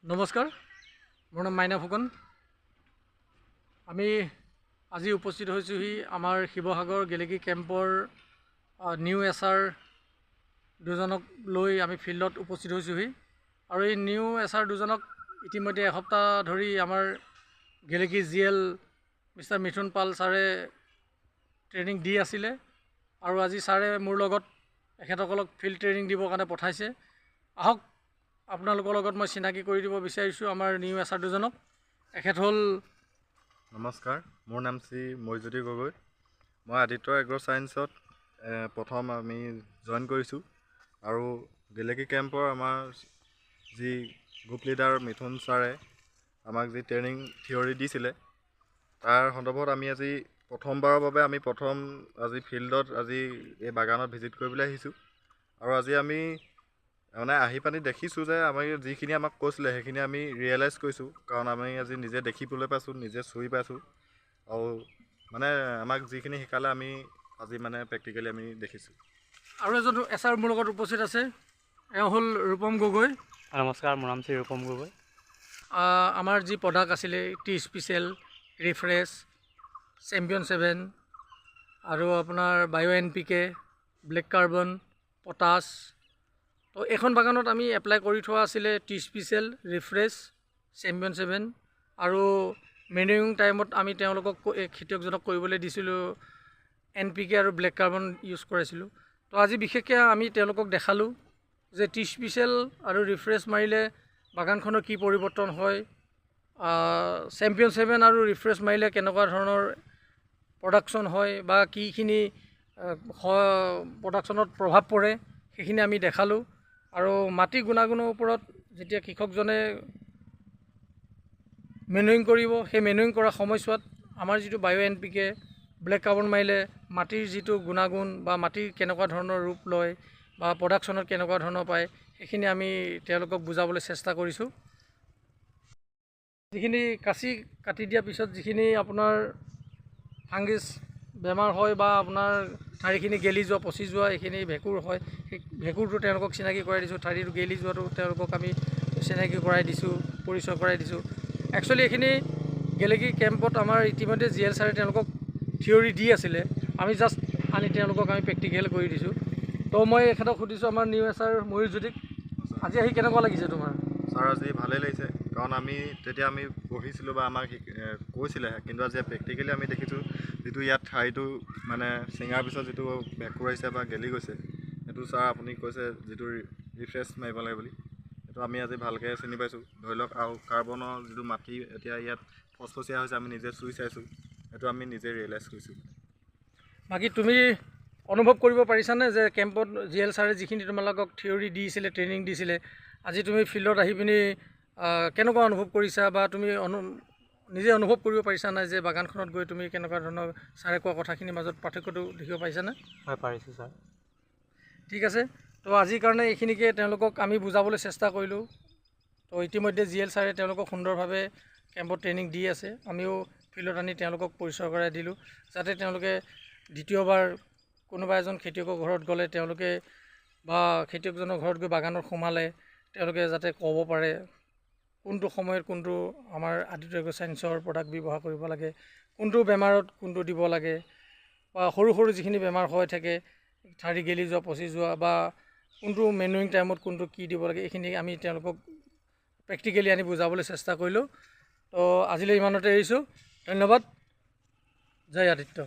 নমস্কাৰ, মোৰ নাম মাইনা ফুকন। আমি আজি উপস্থিত হৈছোঁহি আমাৰ শিৱসাগৰ গেলেকী কেম্পৰ নিউ এছ আৰ দুজনক লৈ আমি ফিল্ডত উপস্থিত হৈছোঁহি। আৰু এই নিউ এছ আৰ দুজনক ইতিমধ্যে এসপ্তাহ ধৰি আমাৰ গেলেকী জি এল মিষ্টাৰ মিথুন পাল ছাৰে ট্ৰেইনিং দি আছিলে আৰু আজি ছাৰে মোৰ লগত এখেতসকলক ফিল্ড ট্ৰেইনিং দিবৰ কাৰণে পঠাইছে। আহক, আপোনালোকৰ লগত মই চিনাকি কৰি দিব বিচাৰিছোঁ আমাৰ নিউ এছ আৰ দুজনক। এখেত হ'ল নমস্কাৰ, মোৰ নাম শ্ৰী ময়ূৰজ্যোতি গগৈ। মই আদিত্য এগ্ৰ' ছায়েন্সত প্ৰথম আমি জইন কৰিছোঁ আৰু গেলেকী কেম্পৰ আমাৰ যি গ্ৰুপ লিডাৰ মিথুন ছাৰে আমাক যি ট্ৰেইনিং থিয়ৰী দিছিলে, তাৰ সন্দৰ্ভত আমি আজি প্ৰথমবাৰৰ বাবে আমি প্ৰথম আজি ফিল্ডত আজি এই বাগানত ভিজিট কৰিবলৈ আহিছোঁ। আৰু আজি আমি মানে আহি পানি দেখিছোঁ যে আমি যিখিনি আমাক কৈছিলে, সেইখিনি আমি ৰিয়েলাইজ কৰিছোঁ, কাৰণ আমি আজি নিজে দেখিবলৈ পাইছোঁ, নিজে চুই পাইছোঁ আৰু মানে আমাক যিখিনি শিকালে, আমি আজি মানে প্ৰেক্টিকেলি আমি দেখিছোঁ। আৰু এজন এছ আৰ মোৰ লগত উপস্থিত আছে, এওঁ হ'ল ৰূপম গগৈ। নমস্কাৰ, মোৰ নাম শ্ৰী ৰূপম গগৈ। আমাৰ যি প্ৰডাক্ট আছিলে, টি স্পেচিয়েল, ৰিফ্ৰেছ, চেম্পিয়ন 7 আৰু আপোনাৰ বায়' এনপিকে, ব্লেক কাৰ্বন, পটাছ, তো এইখন বাগানত আমি এপ্লাই কৰি থোৱা আছিলে টি স্পেচিয়েল, ৰিফ্ৰেছ, চেম্পিয়ন 7 আৰু মেনিউৰিং টাইমত আমি তেওঁলোকক এই খেতিয়কজনক কৰিবলৈ দিছিলোঁ এনপিকে আৰু ব্লেক কাৰ্বন ইউজ কৰাইছিলোঁ। তো আজি বিশেষকৈ আমি তেওঁলোকক দেখালোঁ যে টি স্পেচিয়েল আৰু ৰিফ্ৰেছ মাৰিলে বাগানখনৰ কি পৰিৱৰ্তন হয়, চেম্পিয়ন 7 আৰু ৰিফ্ৰেছ মাৰিলে কেনেকুৱা ধৰণৰ প্ৰডাকশ্যন হয় বা কিখিনি প্ৰডাকশ্যনত প্ৰভাৱ পৰে, সেইখিনি আমি দেখালোঁ। আৰু মাটিৰ গুণাগুণৰ ওপৰত যেতিয়া কৃষকজনে মেনুৰিং কৰিব, সেই মেনুৰিং কৰা সময়ছোৱাত আমাৰ যিটো বায়' এনপিকে, ব্লেক কাৰ্বন মাৰিলে মাটিৰ যিটো গুণাগুণ বা মাটিৰ কেনেকুৱা ধৰণৰ ৰূপ লয় বা প্ৰডাকশ্যনত কেনেকুৱা ধৰণৰ পায়, সেইখিনি আমি তেওঁলোকক বুজাবলৈ চেষ্টা কৰিছোঁ। যিখিনি কাচি কাটি দিয়াৰ পিছত যিখিনি আপোনাৰ ফাংগিছ বেমাৰ হয় বা আপোনাৰ ঠাৰিখিনি গেলি যোৱা, পচি যোৱা, এইখিনি ভেঁকুৰ হয়, সেই ভেঁকুৰটো তেওঁলোকক চিনাকি কৰাই দিছোঁ। ঠাৰিটো গেলি যোৱাটো তেওঁলোকক আমি চিনাকি কৰাই দিছোঁ, পৰিচয় কৰাই দিছোঁ। একচুৱেলি এইখিনি গেলেকী কেম্পত আমাৰ ইতিমধ্যে জি এল ছাৰে তেওঁলোকক থিয়ৰী দি আছিলে, আমি জাষ্ট আনি তেওঁলোকক আমি প্ৰেক্টিকেল কৰি দিছোঁ। তো মই এখেতক সুধিছোঁ, আমাৰ নিউ এছ আৰ ময়ূৰজ্যোতিক, আজি আহি কেনেকুৱা লাগিছে তোমাৰ? ছাৰ, আজি ভালেই লাগিছে, কাৰণ আমি তেতিয়া আমি পঢ়িছিলোঁ বা আমাক কৈছিলে, কিন্তু আজি প্ৰেক্টিকেলি আমি দেখিছোঁ যিটো ইয়াত ঠাৰিটো মানে ছিঙাৰ পিছত যিটো ভেঁকুৰ আহিছে বা গেলি গৈছে, সেইটো ছাৰ আপুনি কৈছে যিটো ৰিফ্ৰেছ মাৰিব লাগে বুলি, সেইটো আমি আজি ভালকৈ চিনি পাইছোঁ ধৰি লওক। আৰু কাৰ্বনৰ যিটো মাটি এতিয়া ইয়াত ফচফচীয়া হৈছে, আমি নিজে চুই চাইছোঁ, সেইটো আমি নিজে ৰিয়েলাইজ কৰিছোঁ। বাকী তুমি অনুভৱ কৰিব পাৰিছানে যে কেম্পত জি এল ছাৰে যিখিনি তোমালোকক থিয়ৰী দিছিলে, ট্ৰেইনিং দিছিলে, আজি তুমি ফিল্ডত আহি পিনি কেনেকুৱা অনুভৱ কৰিছা বা তুমি নিজে অনুভৱ কৰিব পাৰিছা নাই যে বাগানখনত গৈ তুমি কেনেকুৱা ধৰণৰ ছাৰে কোৱা কথাখিনিৰ মাজত পাৰ্থক্যটো দেখিব পাৰিছানে? হয়, পাৰিছোঁ ছাৰ। ঠিক আছে, তো আজিৰ কাৰণে এইখিনিকে তেওঁলোকক আমি বুজাবলৈ চেষ্টা কৰিলোঁ। তো ইতিমধ্যে জি এল ছাৰে তেওঁলোকক সুন্দৰভাৱে কেম্পত ট্ৰেইনিং দি আছে, আমিও ফিল্ডত আনি তেওঁলোকক পৰিচয় কৰাই দিলোঁ, যাতে তেওঁলোকে দ্বিতীয়বাৰ কোনোবা এজন খেতিয়কৰ ঘৰত গ'লে তেওঁলোকে বা খেতিয়কজনৰ ঘৰত গৈ বাগানত সোমালে তেওঁলোকে যাতে ক'ব পাৰে কোনটো সময়ত কোনটো আমাৰ আদিত্য এগ্ৰ' চায়েন্সৰ প্ৰডাক্ট ব্যৱহাৰ কৰিব লাগে, কোনটো বেমাৰত কোনটো দিব লাগে বা সৰু সৰু যিখিনি বেমাৰ হৈ থাকে, ঠাৰি গেলি যোৱা, পচি যোৱা বা কোনটো মেনুৰিং টাইমত কোনটো কি দিব লাগে, এইখিনি আমি তেওঁলোকক প্ৰেক্টিকেলি আনি বুজাবলৈ চেষ্টা কৰিলোঁ। তো আজিলৈ ইমানতে এৰিছোঁ। ধন্যবাদ। জয় আদিত্য।